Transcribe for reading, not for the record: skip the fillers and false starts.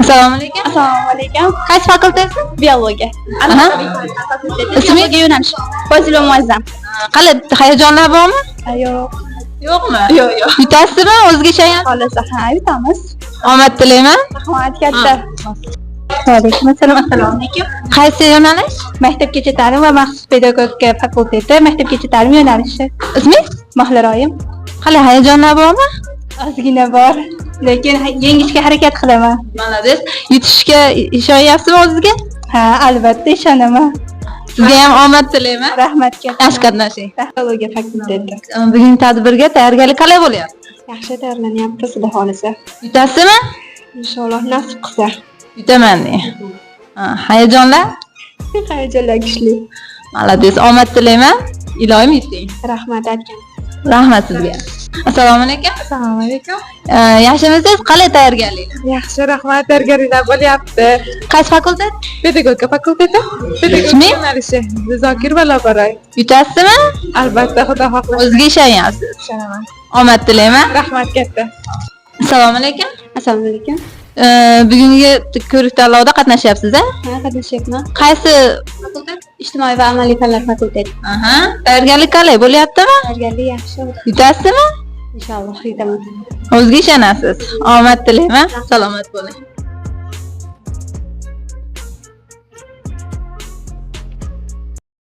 Assalomu alaykum. Assalomu alaykum. Qaysi fakultetsiz? Biologiya. Aha. Ismingiz? Biologiya yo'nalishi. Fozila Muazzam. Qalay, hayajonlar bormi? Yo'q. Yo'qmi? Yo'q, yo'q. Yutasizmi? O'ziga ishonyapsiz? Xohlasa, ha, yutamiz. Omad tilayman. Rahmat katta. Va alaykum assalom. Assalomu alaykum. Qaysi yo'nalish? Maktabgacha ta'lim va maxsus pedagogika fakulteti, maktabgacha ta'lim yo'nalishi. Ismingiz? Mahliroyim. Qalay, hayajonlar bormi? Ozgina bor, lekin yengishga harakat qilaman. Молодец. Yutishga ishonyapsizmi o'zizga? Ha, albatta ishonaman. Sizga ham omad tilayman. Rahmat katta. Yaxshi qatnashing. Biologiya fakulteti. Bugungi tadbirga tayyorgarlik qalay bo'lyapti? Yaxshi tayyorlanyapti, xudo xolisa. Yutasizmi? Inshaalloh nasib qilsa. Yutaman deng. Ha, hayajonlar? Hayajonlar kuchli. Молодец. Omad tilayman. Iloyim yuting. Rahmat aytgan. Rahmat sizga. Assalomu alaykum. Assalomu alaykum. Yaxshimisiz? Qalay tayyorgarlik? Yaxshi, rahmat. Tayyorgarliklar bo'lyapti. Qaysi fakultet? Pedagogika fakulteti. Pedagogika Ismi? yo'nalishi. Zokir va Lobaray. Yutasizmi? Albatta, xudo xohlasa O'ziga ishonyapsiz. ishonaman. Omad tilayman. Rahmat katta. Assalomu alaykum. Assalomu alaykum. Bugungi ko'rik tanlovda qatnashyapsiz, a? Ha, qatnashyapman. Qaysi fakultet? Ijtimoiy va amaliy fanlar fakulteti. Aha. Tayyorgarlik qalay bo'lyaptimi? Tayyorgarlik yaxshi. Yutasizmi? Inshaalloh yutaman. O'ziga ishonasiz. Omad tilayman. Salomat bo'ling.